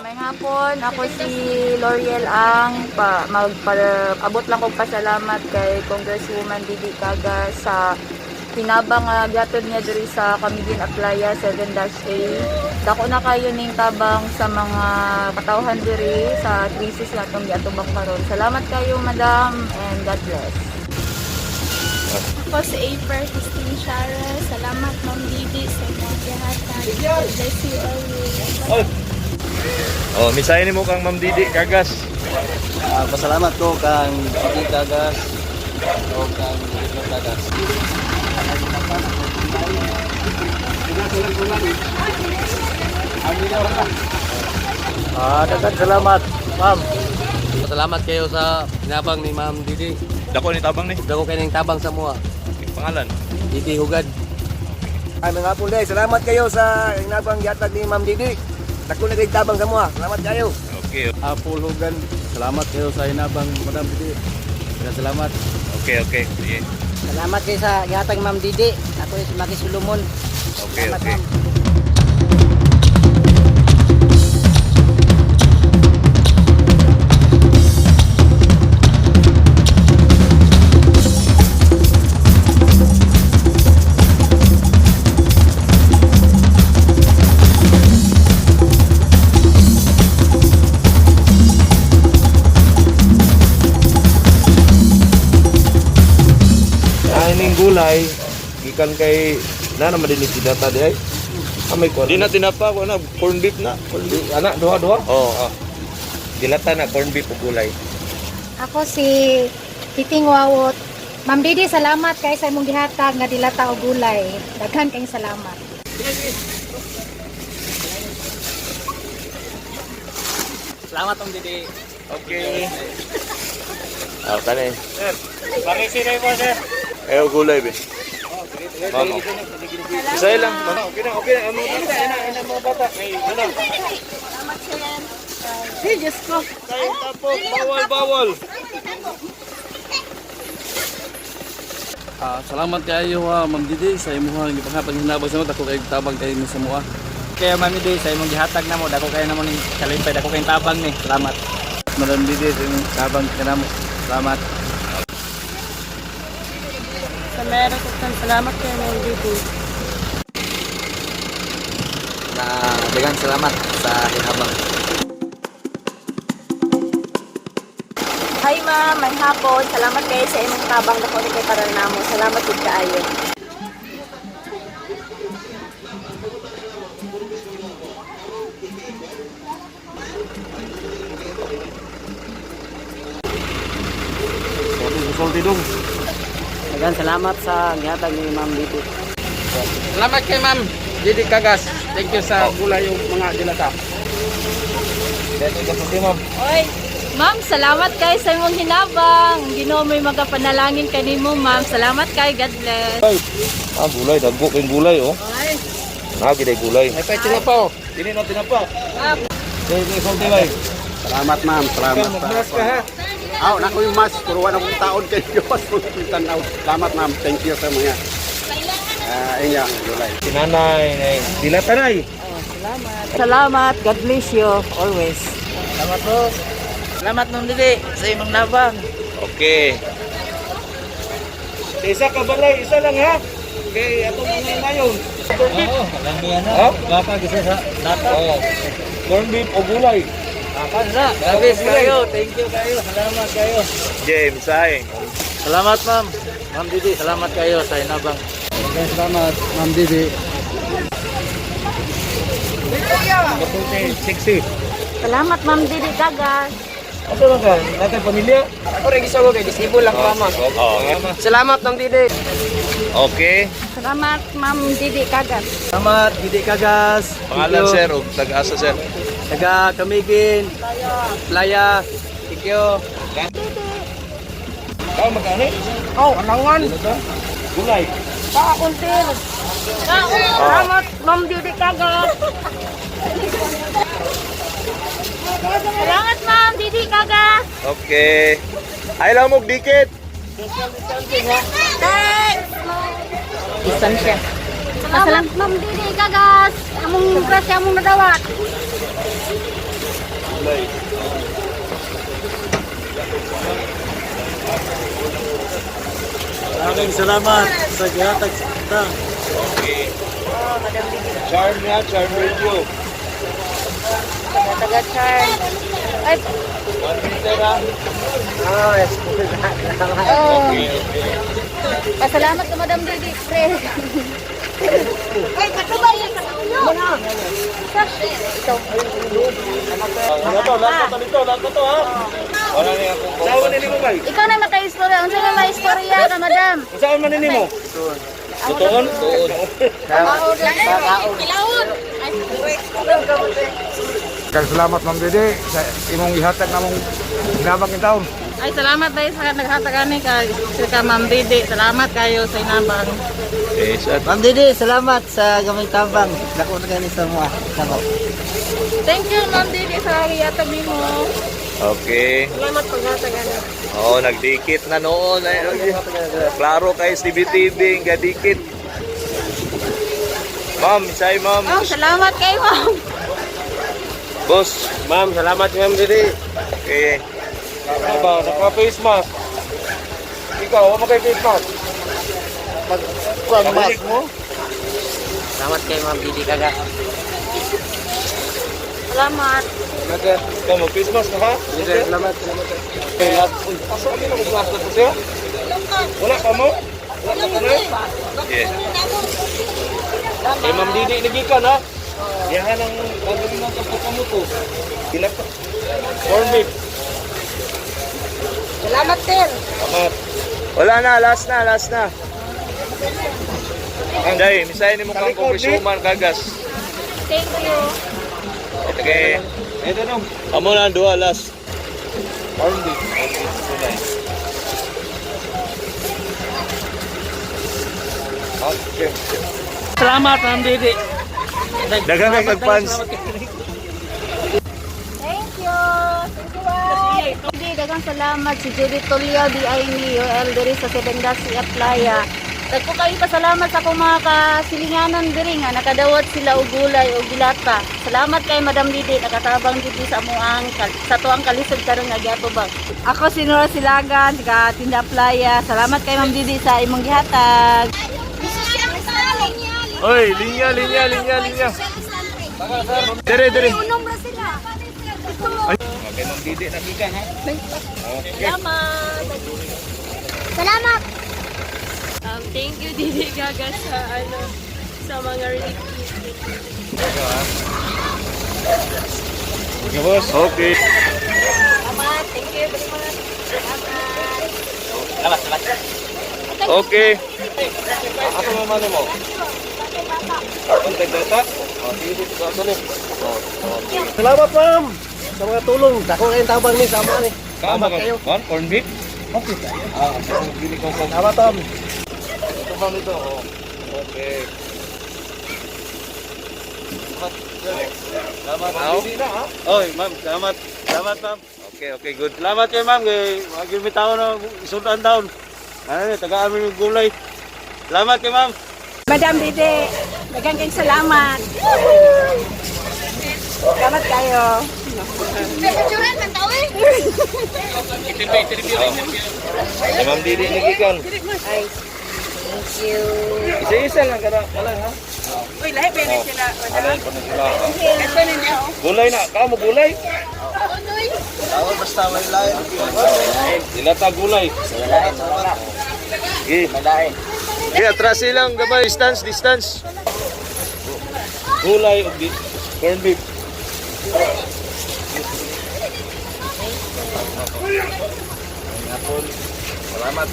May hapon, ako si L'Oreal Ang pa, magpa, abot lang kong pasalamat kay Congresswoman Didi Cagas sa hinabang nga gihatod niya diri sa Camiguin Aplaya 7-A. Dako na kayo ning tabang sa mga katawhan diri sa krisis nga atong giatubang karon. Salamat kayo, madam, and God bless. Ako si April Christine Shara. Salamat, Ma'am Didi, sa imong gihatag. God bless you always. Oh, misahin nimo kang Ma'am Didi Cagas. Pasalamat ko kang Didi Cagas o kang Didi Cagas. Daghan salamat, ma'am. Salamat kayo sa hinabang ni Ma'am Didi. Dako ni tabang ni. Dako kayo ng tabang sa mua. Pangalan. Didi Hugad. Ay mga hapon day, salamat kayo sa inabang gihatag ni Ma'am Didi. Dako na kay tabang sa mua. Salamat kayo. Okay. Apple Hogan, salamat kayo sa hinabang, Madam Didi. Daghang salamat. Okay. Sige. Salamat kayo sa gihatag, Ma'am Didi. Ako si Maki Solomon. Okay, Salamat, okay. ma'am. Ang gulay gikan kay na naman din si data di ay. Ah, may kuwan. Di na tinapa ko na corn beef na. Corn beef. Ana duha duha. Oh, ah. Dilata na corn beef ug gulay. Ako si Titing Wawot. Ma'am Didi, salamat kay sa imong gihatag nga dilata og gulay. Daghan kayong salamat. Salamat, Ma'am Didi. Okay. Ah, kani. Sir, pakisinoy mo, sir. Eh, gulay be. Ma'am. Isay lang. Ma'am. Okay na, okay na. Ang mga bata, ina, ina mga bata. Ano? Ay, Diyos ko. Kain tapok, bawal bawal. Salamat kayo ha, Ma'am Didi, sa imuhang gipanghatag hinabang sa mo. Dako kay tabang kayo sa mua. Kaya Ma'am Didi, sa imong gihatag na mo, dako kayo namo ning kalipay, dako kayong tabang ni. Salamat. Madam Didi, sa imong tabang kanamo. Salamat. Sa meron ko salamat kay Ma'am Didi. Na daghang salamat sa hinabang. Hi ma'am, may hapon. Salamat kayo sa imong tabang dako ni kay para namo. Salamat gud kaayo. Salty dong. Daghan salamat sa gihatag ni Ma'am Didi. Salamat kay Ma'am Didi Cagas. Thank you sa gulay yung mga dilata. Oy, ma'am, salamat kay sa imong hinabang. Ginoo may magapanalangin kanimo, ma'am. Salamat kay. God bless. Ah, gulay dagko kay gulay oh. Na gid gulay. Ay pa tinapa oh. Dili na tinapa. Sige, salty bay. Salamat ma'am, salamat. Mag-mask ka ha. Aw, nako yung mask, pero wala akong taon kay gawas ko tanaw. Salamat ma'am, thank you sa mga inyong gulay. Si nanay, nay. Dilata nay. Salamat. God bless you always. Salamat po. Salamat, Ma'am Didi, sa imong nabang. Okay. Sa isa ka balay, isa lang ha. Kay atong mga ngayon. Corn beef. Oo, kalamihan na. Ha? Baka gisa sa data. Oh. Corn beef o gulay. Baka na. Grabe kayo. Thank you kayo. Salamat kayo. James, ay. Salamat, ma'am. Ma'am Didi, salamat kayo sa hinabang. Salamat, Ma'am Didi. Kapunte, sexy. Salamat Ma'am Didi Cagas. Asa lang ka? Natay pamilya? Ako rin gisago kay disable lang mama. Oh. Salamat Ma'am Didi. Okay. Salamat Ma'am Didi Cagas. Salamat, Didi Cagas. Pangalan sir og taga-asa sir. Taga Camiguin. Playa. Thank you. Kau magkano? Oh, anangan. Gulay. Pakuntir. Salamat Ma'am Didi Cagas. Salamat, Ma'am Didi Cagas. Okay. Ay lang mo dikit. Thanks. Distansya. Salamat, Ma'am Didi Cagas. Among grasya among nadawat. Gulay. Maraming salamat sa gihatag sa Okay. Charm nga, Charm Radio. Taga Charm. Ay, 1 meter ha. oh. Okay. Pasalamat ka, Madam Didi, pre. Ay, katubay sa ulo. Ikaw. Ano to? Lahat to dito, lahat to ha. Wala niya akong Saan man nimo bay? Ikaw na makaistorya. Unsa na maistorya ka, Madam? Saan man nimo? Tuon? Tuon. Salamat Ma'am Didi sa imong ihatag namong hinabang in taon. Ay, salamat dahil sa naghatag ani kay sa Ma'am Didi. Salamat kayo sa inabang. Eh, sa Ma'am Didi, salamat sa gamay tabang. Dako na gani sa mga. Salamat. Thank you, Ma'am Didi, sa gihatag nimo. Okay. Salamat paghatag ani. Oo, nagdikit na noon. Ay, klaro kay CBTV, nga dikit. Ma'am, isay ma'am. Oh, salamat kay Ma'am. Boss. Ma'am, salamat Ma'am Didi. Okay. Aba, naka-face mask. Ikaw, wa man kay face mask. Kuan mask mo? Salamat kay Ma'am Didi Kagas. Salamat. Ikaw mo face mask na ha? Salamat, salamat. Okay, lahat. Uy, asa kami na mask na to siya? Wala ka mo? Wala ka na? Yeah. Kay Ma'am Didi nagikan ha. Yahan ang gagawin mo sa kamuto. Kinapa. Corn beef. Salamat, sir. Salamat. Wala na, last na, last na. Day, misay ni mo kang congresswoman Kagas. Thank you. Okay. Ito nung Amo na ang duha last. corn beef. Okay. Salamat Ma'am Didi. Daghang kay kag fans. Thank you. Thank you, bye. Hindi, daghang salamat si Judith Tulio, di ay ni UL diri sa Sebendasi Playa. Dagko kayo pasalamat sa akong mga kasilinganan diri nga nakadawat sila og gulay og dilata. Salamat kay Madam Didi, nakatabang dito sa amuang sa tuang kalisod karon nga giatubang. Ako si Nora Silagan, taga Tinda Playa. Salamat kay Ma'am Didi sa imong gihatag. Oy, linya, linya, linya, linya. Dire, dire. Okay, Ma'am Didi nagikan ha. Okay. Salamat. Thank you, Didi Gaga, sa ano sa mga relief kit. Okay, boss. Okay. Salamat. Thank you very much. Salamat. Okay. Ako mo mano mo. Kontay data. Oh, sige, dito sa ato ni. Salamat ma'am sa mga tulong. Dako kayong tabang ni sama ni. Kaama ka. Kon, corn beef? Okay. Ah, dili ko ko. Salamat ma'am. Ito ma'am ito. Oh. Okay. Salamat. Now? Didi na ha. Oy, ma'am, salamat. Salamat, ma'am. Okay, good. Salamat kay ma'am kay wag mi tawo na isudan down. Ano ni taga amin yung gulay. Salamat kay ma'am. Madam Didi, daghang kayong salamat. Salamat kayo. Ay, Ma'am Didi nagikan. Ay, thank you. Isa-isa lang kada wala ha. Uy, lahi pa sila. Alay pa na sila. Gulay na, kamo gulay. Basta may lain. Dilata gulay. Okay. Okay, atras silang gamay. Distance, distance. Gulay ug corn beef. Salamat.